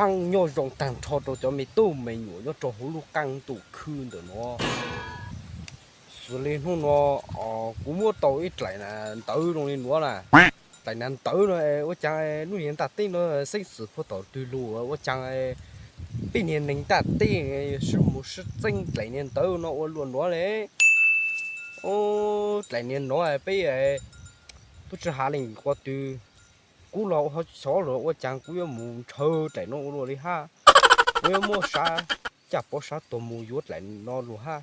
Qaab nyob zoo taag nrho rau cov me tub me nyuam nyob rau huv lub qaab ntuj khw ntawm no. Xws li hnub no kuv muab tau ib dlaim ntawv zoo li nuav na. Dlaim ntawv no ua caag lub niag ntaaj teb no xeeb xwm puag tom twg lug ua caag peb niag neeg ntaaj teb sib mus sib txeeb dlaim niag ntawv no ua luaj nuav le. Dlaim niag no peb tub tsi has leej qhov twg, kuv los xyov lug ua caag kuv yuav mus ntshaw dlaim no ua luaj li hab. Kuv yuav muab sab caj pov sab tuag mus yuav dlaim no lug hab.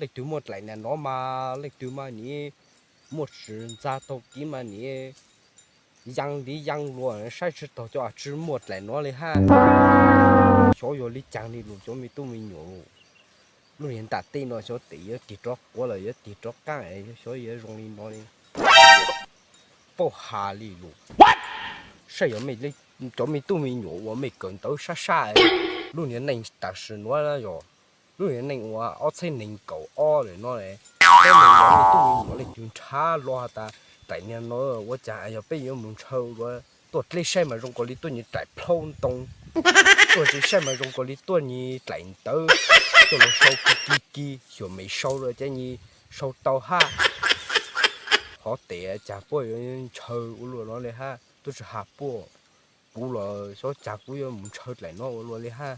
Leej twg muaj dlaim niag no mas leej twg mas nim muaj tsis ntxag taug kev mas nim yaa li yaa luas saib tsis taug cov tsi muaj dlaim no li hab. Xyov yuav li caag li lug cov me tub me nyuam. Lub niag ntaaj teb no xyov tes yuav tig rov quav los yuav tig rov qaab, xyov yuav zoo li no li. Paub has li lug. Saib yog cov me tub me nyuam uas mej kawm ntawv sab sab, lub niag neej tam sim nuav yog lub niag neej uas ob txheeb neeg kaum ob lawm no, cov me tub me nyuam leej twg nrhav los has tas dlaim niag no ua caag yog peb yuav mus ntshaw luas, tuaj dleb saib mas zoo kawg li tuaj nyiag dlaim plaub ntoo, tuaj saib mas zoo kawg li tuaj nyiag dlaim ntawv, tuaj los sau ki ki ki xyuam mem sau lawm ces nyiag sau tau hab. Qhov tes caag puab yuav ntshaw ua luaj no li hab, tub tsi has puab. Kuv los xyov caag kuv yuav mus ntshaw dlaim no ua luaj li hab.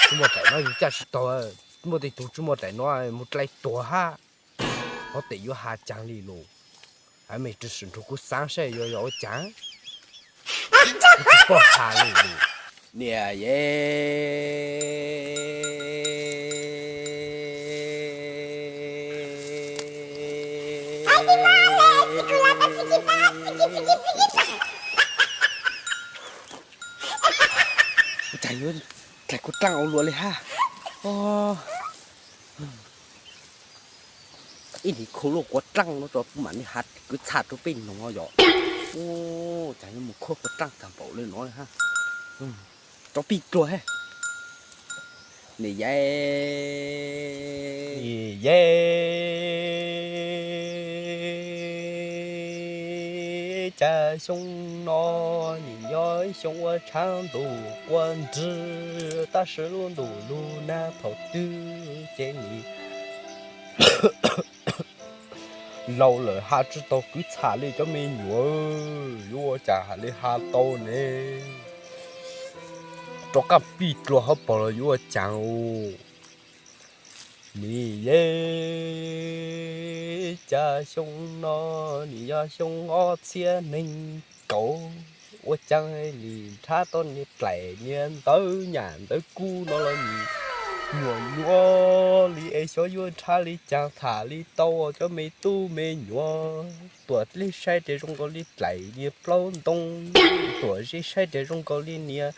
Tsi muaj dlaim no yug caj tsi taug, muaj tej tug tsi muaj dlaim no mus dlai tuag hab. Qhov tes yuav has caag li lug, mej tsi sim nrug kuv xaav saib yuav yog ua caag. Kuv tsi paub has li lug. Niam ye, ua caag yuav dlaim kuv dlaaj ua luaj li hab. Ib nim khu luaj kuv dlaaj no rau kuv mam li has kwv txhaj rau peb noog yom. Ua caag yuav mus khuab kuv dlaaj taag npaum li no hab. Rov pij dlua hab. Niam ye, niam ye, cas xyoo no nim nyob xyoo ua tshaav ntuj quas ntswg tab sis lub ntuj lug nag thaum twg ces nim laus lawm has tsi tau kwv txhaj li cov me nyuam, yuav ua caag has li has tau ne. Rov qaab pij dlua hauv paug los yuav ua caag os. Niam ye, cas xyoo no nim yog xyoo ob txhiab neeg kaum, ua caag nim nrhav tau niag dlaim niag ntawv nyam ntawv kub no los nim nyuam nyuaj li es xyov yuav nrhav li caag tham li tau cov me tub me nyuam. Tuam dleb saib tes zoo nkaus li dlaim niag plaub ntoo, tuam zeb saib tes zoo nkaus li niag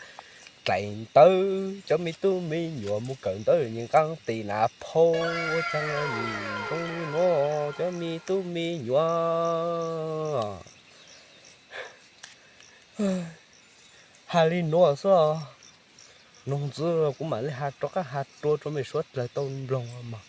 dlaim ntawv. Cov me tub me nyuam mus kawm ntawv nyias nqaa tes nav phau, ua caag nim zoo li nuav cov me tub me nyuam. Has li nuav xwb, noog ntxiv kuv mam li has rov qab has dlua rau mej suav dlawg tau mloog mog.